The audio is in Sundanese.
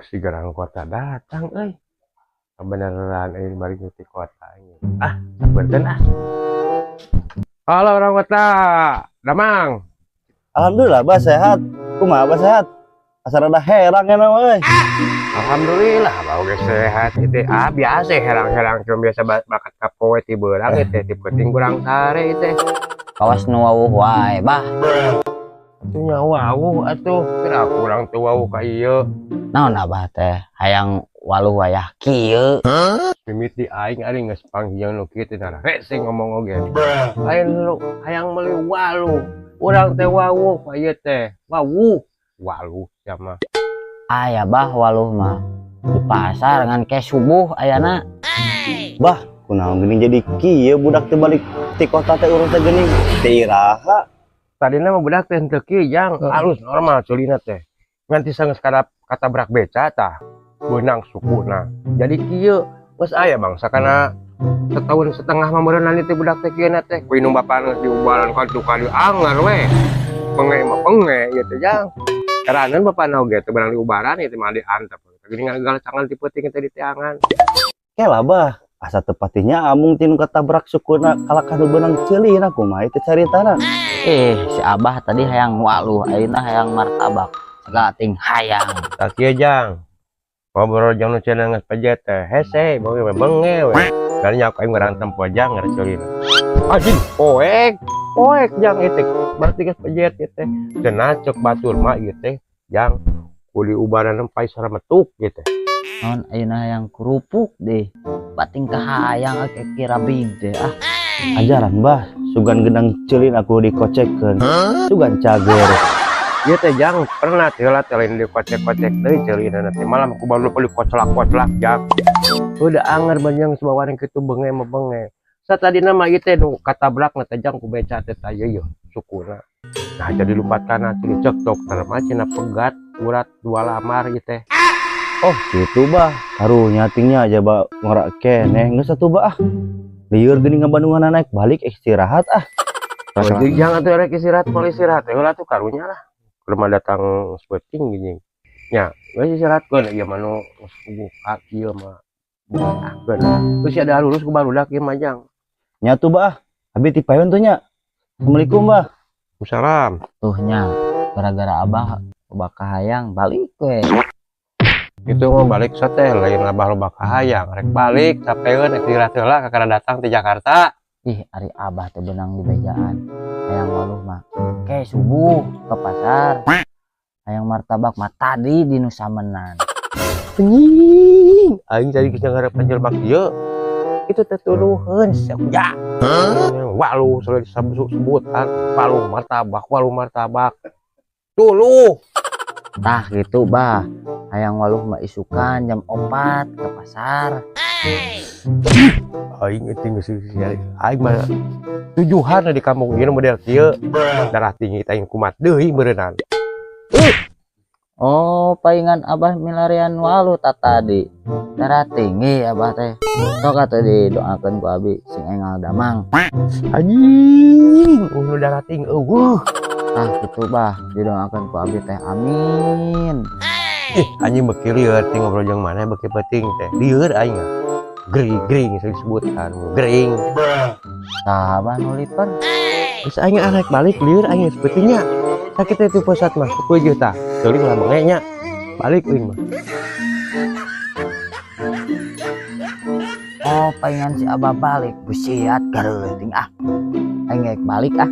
Si garang kota datang euy. Kebenaran euy balik ti kota ini. Ah, sabarkeun ah. Halo orang kota, Damang. Alhamdulillah bah sehat. Kumaha bah sehat? Asa rada herang nya mah euy. Alhamdulillah bah oge sehat itu. Ah, biasa herang-herang cuma biasa bakat kapoe ti beurang itu ti peuting kurang sare itu. Kawas nu wawuh wae bah. Atuh nya wawuh atuh, kira kurang teu wawuh ka ieu. Naon abah teh hayang waluh wayah kieu. Mimiti aing ari geus panghiang nu kieu teh rese ngomong oge. Lain lu hayang meuli waluh. Urang teh wawuh ka ieu teh. Wawuh, waluh sia mah. Aya bah waluh mah di pasar ngan ke subuh ayana. Bah, kunaon geuning jadi kieu budak teh balik ti kota teh urang teh geuning teh iraha. Tadina mah budak teh henteu kieu jang, alus normal ceulina teh. Ngan ti sanggeus katabrak beca tah beunang sukuna. Jadi kieu geus aya bangsa kana setahun setengah mah meureunnan teh budak teh kieu na teh. Ku indung bapana geus diubaran ka ditu ka dieu anger we. Penge mah penge ieu teh jang. Keranan bapana oge teh beunang diubaran ieu teh mah diantep. Geuning ngagalacangan ti peuting teh di teangan. Kela bah, asa tepatinya amung tinu katabrak sukuna kalakah nu beunang ceulina kumaha ieu caritana. Si abah tadi hayang waluh, ayeuna hayang martabak. Segala ting hayang. Tah kieu jang. Ngobrol jeung nu cenah geus pejet teh hese beuki we benge we. Dari nyaku aing ngerantem poe jang ngerecelina. Anjing poek, poek jang ieu teh berarti geus pejet ieu teh. Cenah ceuk batur mah ieu teh jang kuli ubaran empai sarametuk ieu teh. Naon ayeuna hayang kerupuk deh. Bating kahayang ake kira big deh ah. Ajaran bah, sugan gedang ceulin aku dikocekeun. Sugan cager. Ieu teh jang pernah teh heula teh lain dikocek-kocek deui ceulina teh malam ku baru dikocelak-kocelak jang. Udah anger banyak sebawa kitu benge mah benge. Satadina mah ieu teh nu katabrak na teh jang ku beca teh tah ieu sukuna. Nah jadi lumpat kana ceuli cek dokter mah cenah pegat urat 2 lamar ieu teh. Oh gitu bah, karunya tingnya aja bah ngorak keneh geus atuh bah ah. Lieur geuning ngabandungan naik balik istirahat ah. Oh, jangan atuh rek istirahat, moal istirahat heula tuh karunya lah. Rumah datang sepeting gini. Nya, geus istirahat keun ieu mah nu geus buka kieu mah. Buka keun. Terus ada lulus ku barudak ieu mah jang. Nya tuh bah, abi ti payun tuh nya. Assalamualaikum bah. Waalaikumsalam. Tuh nya, gara-gara abah loba kahayang balik we. Itu mau balik sate lain abah loba kahayang, rek balik capeun istirahat heula kakara datang ti Jakarta. Ih, ari abah teh beunang di bejaan. Hayang waluh mah ke subuh ke pasar. Hayang martabak mah tadi di Nusamenan. Anjing, aing tadi geus ngarepan jelema kieu. Itu teh tuduheun sia. Waluh selalu disebut-sebutan, waluh martabak, waluh martabak. Tuluh. Tah gitu bah. Hayang waluh mah isukan jam 4 ke pasar. Aing itu geus aing mah tujuhan di kampung ieu model kieu darah tinggi teh aing kumat deui meureunnan. Oh, paingan abah milarian waluh ta tadi. Darah tinggi abah teh. Sok atuh didoakeun ku abi sing enggal damang. Anjing, nu darah tinggi eueuh. Tah kitu bah, didoakeun ku abi teh amin. Ih, anjing beuki lieur teh ngobrol jeung maneh beuki penting teh. Lieur aing mah. Gering-gering disebutan, gering. Tah abah nu liper. Geus aing arek balik lieur aing sepertinya. Sakit teh pusat mah, 10 juta. Teuing lah benge nya. Balik euing mah. Oh, paingan si abah balik busiat gareuting ah. Aing rek balik ah.